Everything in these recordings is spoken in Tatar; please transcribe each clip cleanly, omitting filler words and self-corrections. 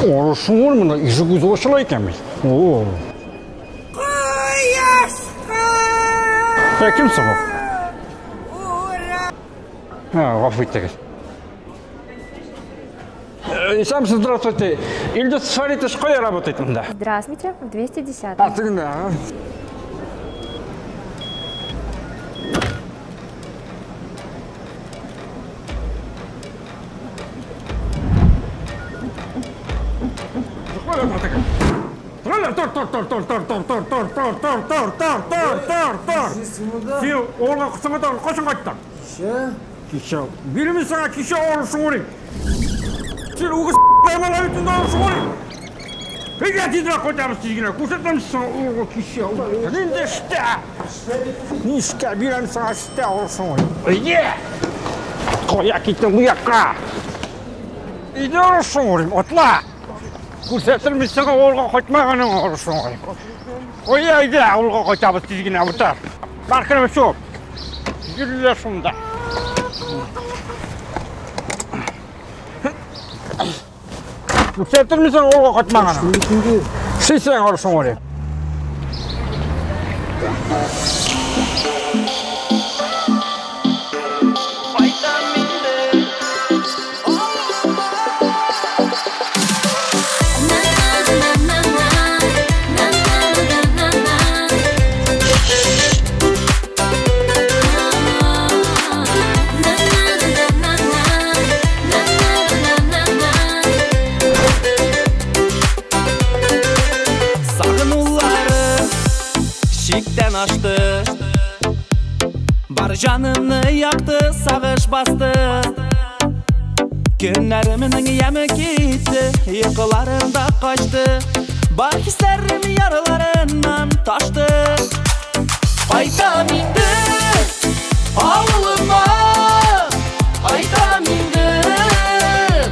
Орышың мына ишек үзе ачыла икән бит. О. Кояшка! Ә кем соң ул? Ха, гафу итегез. Исәнмесез, здравствуйте. Илдус Фаритович кая работает монда? Здравствуйте, в 210. А, тегендә, ага. Тор, тор, тор, тор, тор, тор, тор, тор, тор, тор, тор, тор, тор, тор, тор. Син авылга кысыңа тагын кайчан кайттың? Кичә. Кичә. Бирмим сиңа кичә авырышың урыйм. Син үгез баймалай бит инде авырышың урыйм. Әйдә тизрәк кайтабыз тиз генә. Күрсәтәм сиңа авылга кичә. Инде эштә. Нишкә бирәм сиңа эштә авырышың урыйм. Әйдә. Кая киттең бу якка? Әйдә авырышың урыйм, атла. Күрсәтермен сиңа авылга кайтмаганың авырышың урыйм. Кая әйдә авылга кайтабыз тиз генә утыр. Бар кереп чык. Йөриләр шунда. Күрсәтермен сиңа авылга кайтмаганың. Шисең авырышың урыйм. Ашты. Бар жанымны якты, сагыш басты. Көннәремнең яме китте, йокыларым да качты. Бар хисләрем яраларыннан ташты. Кайтам инде авылыма, кайтам инде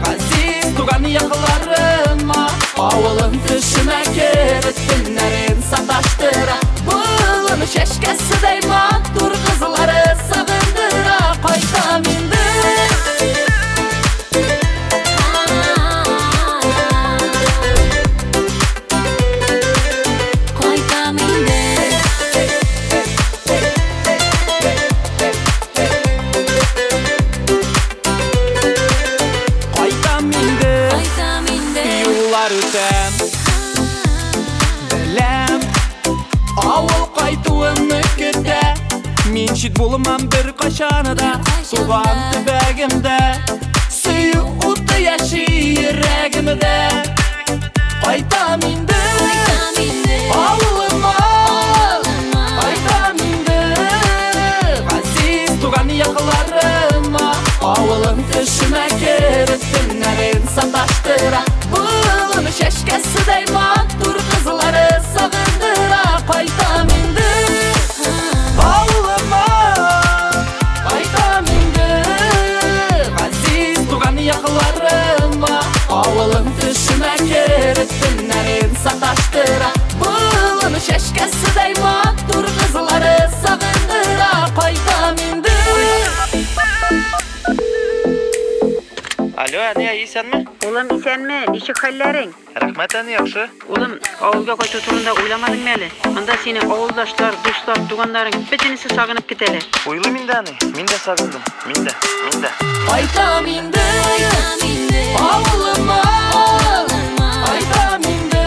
газиз туган якларыма. Авылым төшемә кереп, төннәрен саташтыра. Булын чәчкәседәй матур кызлары сагындыра. Кайтам инде. Кайтам инде. Кайтам инде. Кайтам инде. Юллар үтәм, беләм, авыл кайтуымны көтә. Мин чит булмам бер кайчан да, туган төбәгемдә. Сөю уты яши йөрәгемдә. Кайтам инде авылыма, кайтам инде газиз туган якларыма. Авылым төшемә кереп, төннәрен саташтыра. Булын чәчкәседәй матур кызлары сагындыра. Кайтам инде авылыма, кайтам инде газиз туган якларыма. Авылым төшемә кереп, төннәрен саташтыра. Булын чәчкәседәй матур кызлары сагындыра. Кайтам инде. Алло, әни, исәнме? Улым, исәнме? Ничек хәлләрең? Рәхмәт, әни, яхшы. Улым, авылга кайту турында уйламадыңмы әле? Монда сине авылдашлар, дуслар, туганнарың бөтенесе сагынып көтәләр. Уйлыйм инде, әни. Мин дә сагындым. Мин дә, мин дә. Кайтам инде авылыма, кайтам инде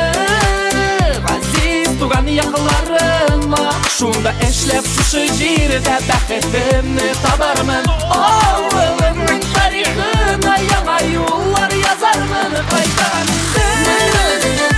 газиз туган якларыма. Шунда эшләп шушы җирдә бәхетемне табармын. Авылымның тарихына яңа юллар язармын. Кайтам инде.